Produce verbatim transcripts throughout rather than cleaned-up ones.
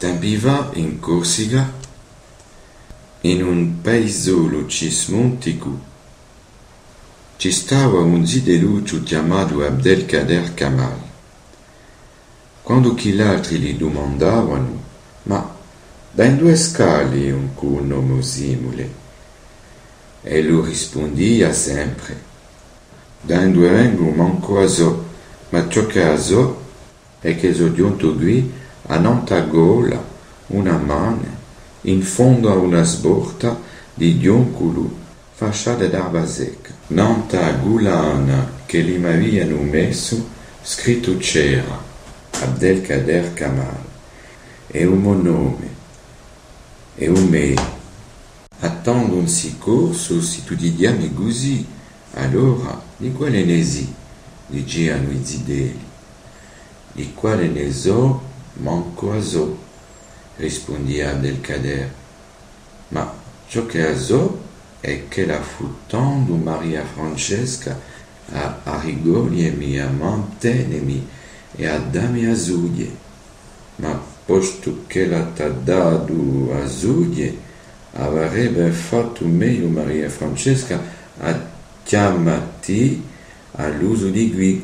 Tempi fà, in Corsica, in un paisolu cismunticu, ci stava un zitellucciu chjamatu Abdelkader Kamal. Quandu chì l'altri li dumandavanu: "Ma da induve scali un cugnomu simule?", ellu rispundia sempre: "Da induve vengu mancu a sò, ma ciò ch'e sò hè chì sò ghjuntu quì, annant'à a gola, una mana, in fondu à una sborta di ghjunculu fasciata d'erba secca, nant'à a culana chì li m'avianu messu, scrittu c'era: Abdelkader Kamal, hè u mo nome, hè u meiu." "Attendu un sicursu, sì tù ti chjami cusì, allora, di quale ne sì?", dicianu i zitelli. "Di quale ne sò, mancu a sò", rispundia Abdelkader. "Ma ciò ch'e sò hè ch'ella fù tandu Maria Francesca à, à ricogliemi, à mantenemi è à dammi a sughje. Ma postu ch'ella t'hà datu a sughje, avarebbe fattu megliu Maria Francesca à chjamatti à l'usu di quì."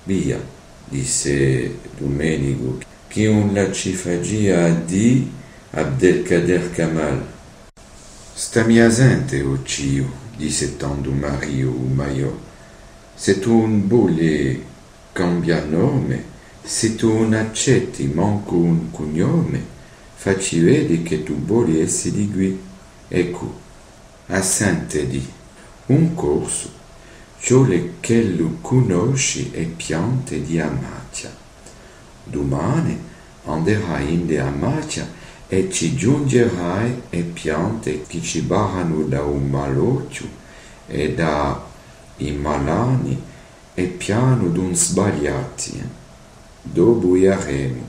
"Via", disse Dumenicu, "chì ùn la ci facia à dì Abdelkader Kamal." "Stammi à sente, o ciu", disse tandu Mariu u maiò, "s'è tù ùn voli cambià nome, s'è tù ùn accetti mancu un cugnome, facci vede chì tù voli esse di quì. Eccu, à sente dì, un corsu ci vole ch'ellu cunnosci e piante di a machja. Dumane anderai ind'è a machja è ci ghjunghjerai e piante chì ci paranu da u malochju è da i malani, è pianu d'ùn sbagliatti, eh. Dopu vidaremu."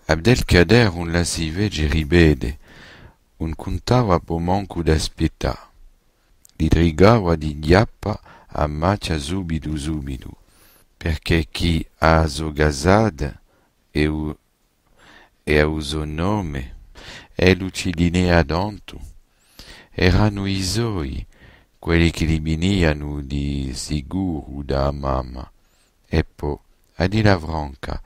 Abdelkader ùn la si fece ripete, ùn cuntava po mancu d'aspittà. Li tricava di chjappà a machja subitu subitu, perchè chì a so casata è u, è u so nome, ellu ci tinea tantu, eranu i soi, quelli chì li vinianu di sicuru da a mamma. È po, à dilla franca,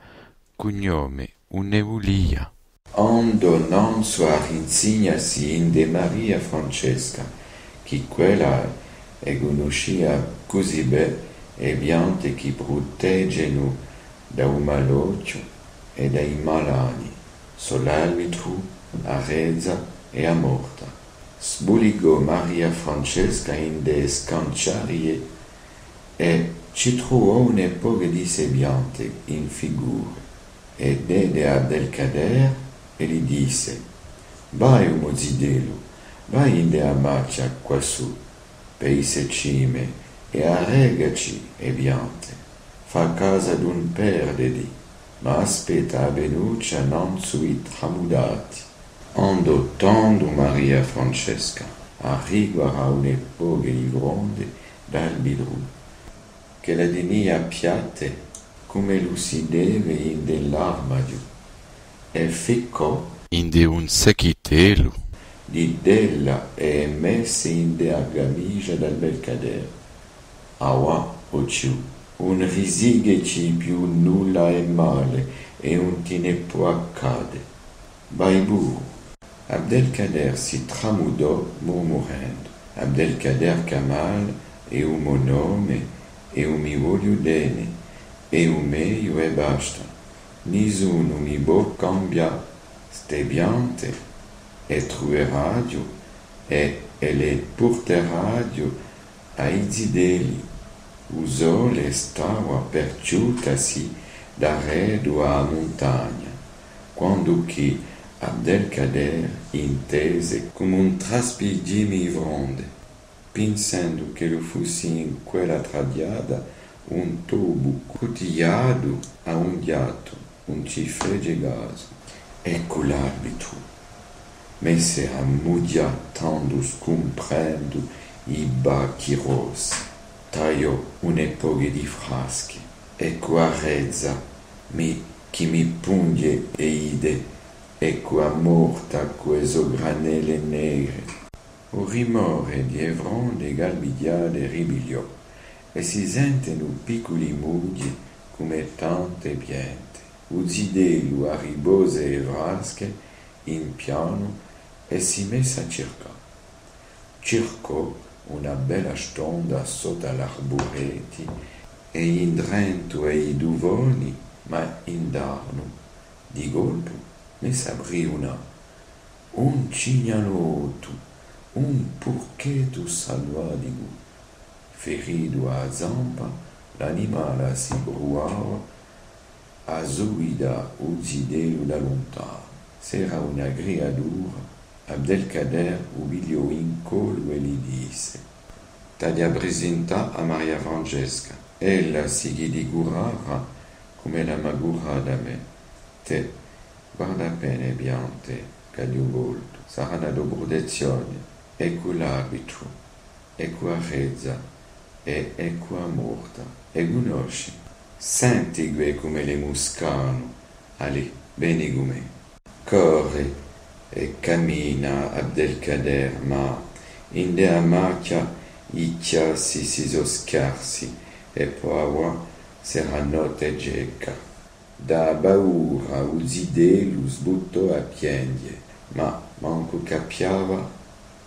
cugnome ùn ne vulia. Andò nanzu à rinsignassi ind'è Maria Francesca, chì quella e cunniscia cusì bè e piante chì prutegenu da u malochju è da i malani, sò l'albitru, a rezza è a morta. Sbulicò Maria Francesca ind'è e scanciarie è ci truvò une poche di sse piante in figure, è dede à Abdelkader è li disse: "Vai, o mo zitellu, vai ind'è a machja quassù, pè isse cime, è arregaci e piante. Fà casa d'ùn perdeti, ma aspetta a venucia nanzu i tramudati." Andò tandu Maria Francesca à riquarà une poche di fronde d'albitru, ch'ella tinia piatte cum'ellu si deve ind'è l'armadiu, è ficcò ind'è un sacchitellu di tela è messe ind'è a camisgia d'Abdelkader. Avà, o ciù, ùn risigheti più nulla è male, è ùn ti ne pò accade. Vai puru. Abdelkader si tramudò murmurendu: "Abdelkader Kamal hè u mo nome, è eiu mi vogliu bè, hè u meiu è basta. Nisunu mi pò cambià. Ste piante e truveraghju è, è le purteraghju à i zitelli." U sole stava per ciutasi daretu à a muntagna, quandu chì Abdelkader intese cum'è un traspighjimi i fronde, pinsendu ch'ellu fussi in quella traghjata un tobu cutigliatu à un ghjattu, ùn ci fece casu. Eccu l'albitru, messe à mughjà tandu scumprendu i bacchi rossi, tagliò une poche di frasche. Eccu a rezza, mi, chì mi punghje e ide Eccu a morta cù e so granelle negre. U rimore di e fronde calbighjate ripigliò, è si sentenu picculi mughji cum'è tante piante. U zitellu arripose e frasche in pianu è si messe à circà. Circò una bella stonda sottu à l'arburetti è indrentu à i tuvoni, ma indarnu, di colpu, ne s'aprì una. Un cignalottu, un purchettu salvaticu. Feritu à a zampa, l'animale si pruvava à suità u zitellu da luntanu. S'era una criatura, Abdelkader u pigliò in collu è li disse: T'aghju à prisintà à Maria Francesca, ella sì chì ti currarà cum'ella m'hà curratu à mè. Tè, guarda appena e piante ch'aghju coltu, sarà una to prutezzione, eccu l'arbitru, eccu a rezza è eccu a morta. E cunnosci? Senti què cum'elle muscanu, allè, veni cù mè. Corre è camina Abdelkader, ma ind'è a machja i chjassi si sò scarsi è po avà serà notte cecca. Da paura u zitellu sbuttò à pienghje, ma mancu cappiava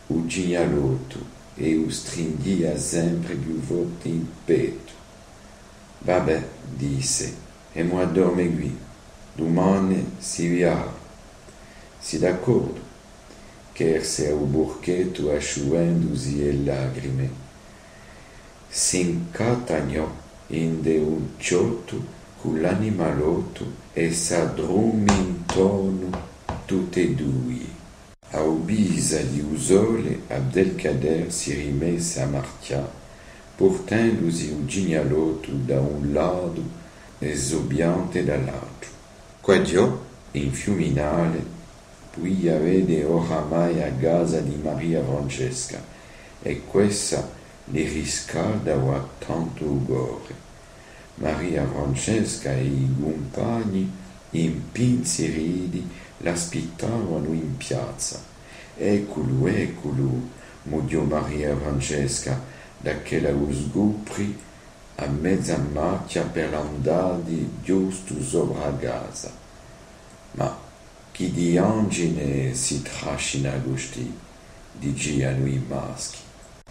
u cignalottu è u stringhjia sempre più forte in pettu. Vabbè, disse, emu à dorme quì, dumane si vidarà. Sì d'accordu, cherse u purchettu asciuvendusi e lacrime. S'incatagnò ind'è u chjottu cù l'animalottu è s'addurmintonu tutt'è dui. À u pisa di u sole, Abdelkader si rimesse à marchjà, purtendusi u cignalottu da un latu è e so piante da l'altru. Quaghjò, in Fiuminale, pudia vede oramai a casa di Maria Francesca, è quessa li riscaldava tantu u core. Maria Francesca è i cumpagni, impinsiriti, l'aspittavanu in piazza. Ecculu, ecculu, mughjò Maria Francesca, da ch'ella u scuprì à meza machja per l'andà ghjustu sopra a casa. Ma chì diangine si trascina custì? Dicianu i maschi.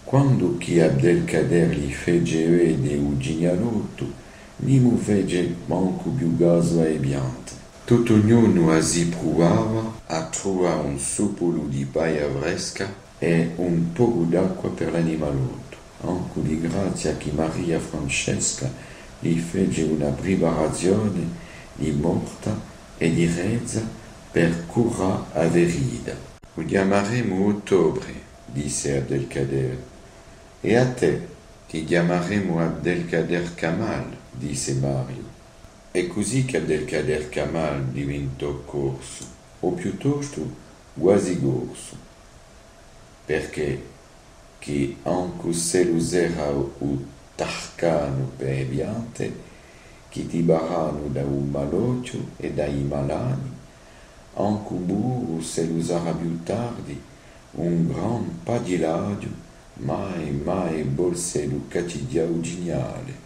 Quandu chì Abdelkader li fece vede u cignalottu, nimu fece mancu più casu à e piante. Tuttu ognunu a si pruvava à truvà un suppulu di paia fresca è un pocu d'acqua per l'animalottu, ancu di grazia chì Maria Francesca li fece una priparazione di morta è di rezza per curà a ferita. U chjamaremu ottobre, disse Abdelkader. È à tè? Ti chjamaremu Abdelkader Kamal, disse Mariu. Hè cusì ch'Abdelkader Kamal divintò corsu, o piuttostu guasi corsu, perchè chì ancu s'ellu serà u tarcanu per e piante, chì ti paranu da u mal'ochju è da i malani, ancu puru s'ellu sarà più tardi, un gran padilaghju, mai, mai volse lu catighjà u cignale.